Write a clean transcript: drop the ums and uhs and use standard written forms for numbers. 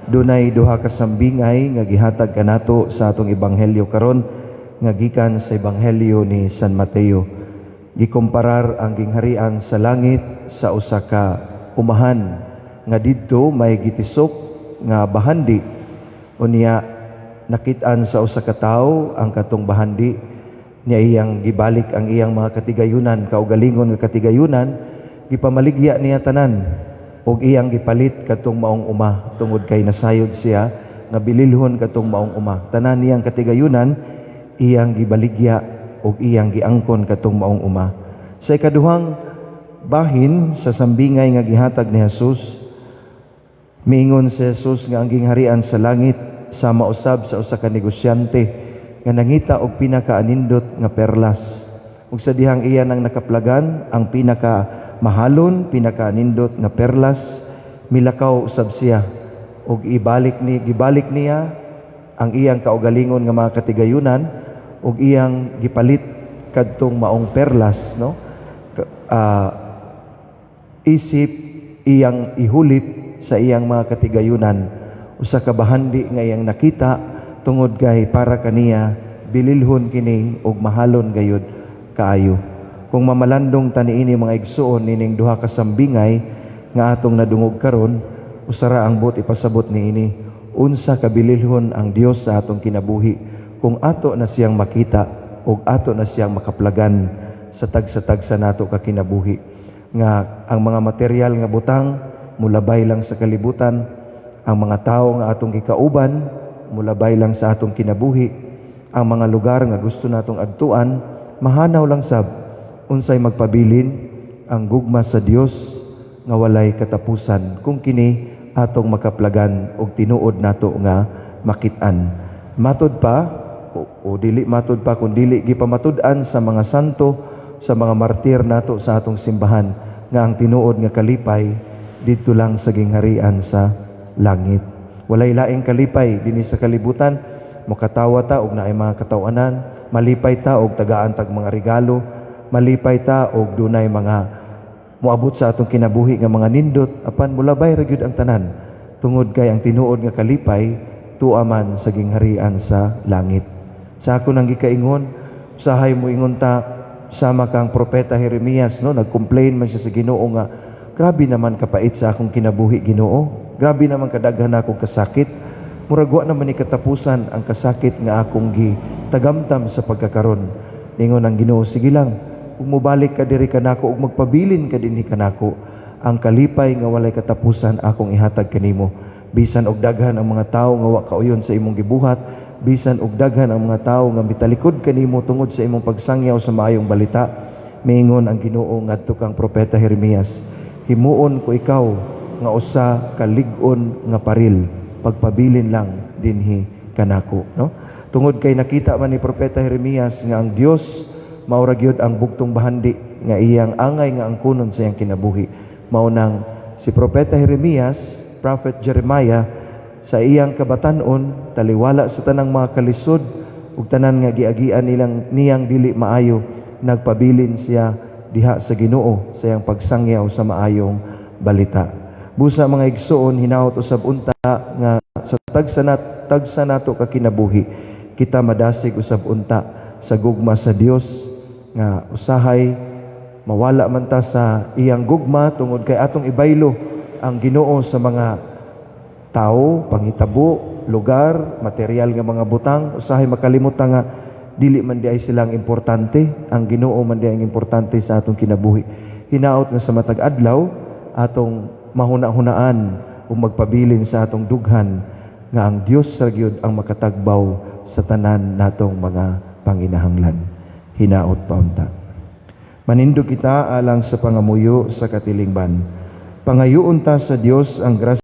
Dunay duha ka sambingay nga gihatag kanato sa atong ebanghelyo karon nga gikan sa Ebanghelyo ni San Mateo. Gikomparar ang gingharian sa langit sa usa ka umahan nga didto may gitisok nga bahandi. Unya nakit-an sa usa ka tawo ang katong bahandi niya, iyang gibalik ang iyang mga katigayunan, kaugalingon nga katigayunan, gipamaligya niya tanan ug iyang gipalit katong maong uma tungod kay nasayod siya nga bililhon katong maong uma. Tanan niyang katigayunan iyang gibaligya ug iyang giangkon katong maong uma. Sa ikaduhang bahin sa sambingay nga gihatag ni Jesus, miingon si Jesus nga ang gingharian sa langit sama usab sa usa ka negosyante nga nangita og pinakaanindot nga perlas. Ug sa dihang iya nang nakaplagan ang pinaka mahalon, pinakaanindot nga perlas, milakaw usab siya ug ibalik ni gibalik niya ang iyang kaugalingon nga mga katigayunan ug iyang gipalit kadtong maong perlas, no? Isip iyang ihulip sa iyang mga katigayunan, usa ka bahandi nga iyang nakita tungod kay para kaniya bililhon kini ug mahalon gayud kaayo. Kung mamalandong ta niini, mga igsuon, nining duha ka sambingay nga atong nadungog karon, usara ang buot ipasabot niini: unsa ka bililhon ang Dios sa atong kinabuhi kung ato na siyang makita ug ato na siyang makaplagan sa tagsa-tagsa nato ka kinabuhi, nga ang mga material nga butang mulabay lang sa kalibutan, ang mga tawo nga atong gikauban mulabay lang sa atong kinabuhi, ang mga lugar nga gusto natong adtuan mahanaw lang sab. Unsay magpabilin? Ang gugma sa Dios nga walay katapusan kung kini atong makaplagan og tinuod nato nga makit-an. Matud pa o dili matud pa kung dili gipamatud-an sa mga santo, sa mga martir nato sa atong simbahan, nga ang tinuod nga kalipay didto lang sa gingharian sa langit. Walay laing kalipay dinhi sa kalibutan. Makatawa ta og naay mga katawanan, malipay ta og tagaan tag mga regalo, malipay ta og dunay mga moabot sa atong kinabuhi nga mga nindot, apan mulabay ra gyud ang tanan tungod kay ang tinuod nga kalipay tua man sa gingharian sa langit. Sa ako nang gikaingon, usahay mo ingon ta sama kang propeta Jeremias, no? Nag-complain man siya sa Ginoo nga grabe naman kapait sa akong kinabuhi, Ginoo. Grabe naman kadaghan akong kasakit. Murag wa naman ni katapusan ang kasakit nga akong gi tagamtam sa pagkakaron. Ningon ang Ginoo, sige lang, kung mobalik ka diri kanako ug magpabilin ka dinhi kanako, ang kalipay nga walay katapusan akong ihatag kanimo. Bisan og daghan ang mga tawo nga wa kauyon sa imong gibuhat, bisan og daghan ang mga tawo nga mitalikod kanimo tungod sa imong pagsangyaw sa maayong balita, miingon ang Ginoo ngadto kang propeta Jeremias, himuon ko ikaw nga usa ka lig-on nga paril, pagpabilin lang dinhi kanako, no? Tungod kay nakita man ni propeta Jeremias nga ang Dios mao ra gyud ang bugtong bahandi nga iyang angay nga angkunon sa iyang kinabuhi. Mao nang si propeta Jeremias, Prophet Jeremiah, sa iyang kabatan-on, taliwala sa tanang mga kalisod ug tanan nga giagian nilang niyang dili maayo, nagpabilin siya diha sa Ginoo sa iyang pagsangyaw sa maayong balita. Busa, mga igsuon, hinaot usab unta nga sa tagsa nato ka kinabuhi kita madasig usab unta sa gugma sa Dios, nga usahay mawala man ta sa iyang gugma tungod kay atong ibaylo ang Ginoo sa mga tao, panghitabo, lugar, material nga mga butang. Usahay makalimot ta nga dili man diay silang importante, ang Ginoo man diay ang importante sa atong kinabuhi. Hinaot nga sa matag adlaw atong mahuna-hunaan ug magpabilin sa atong dughan nga ang Dios ra gyud ang makatagbaw sa tanan natong mga panginahanglan. Hinaot pa unta. Manindog kita alang sa pangamuyo sa katilingban. Pangayoon ta sa Dios ang grasya.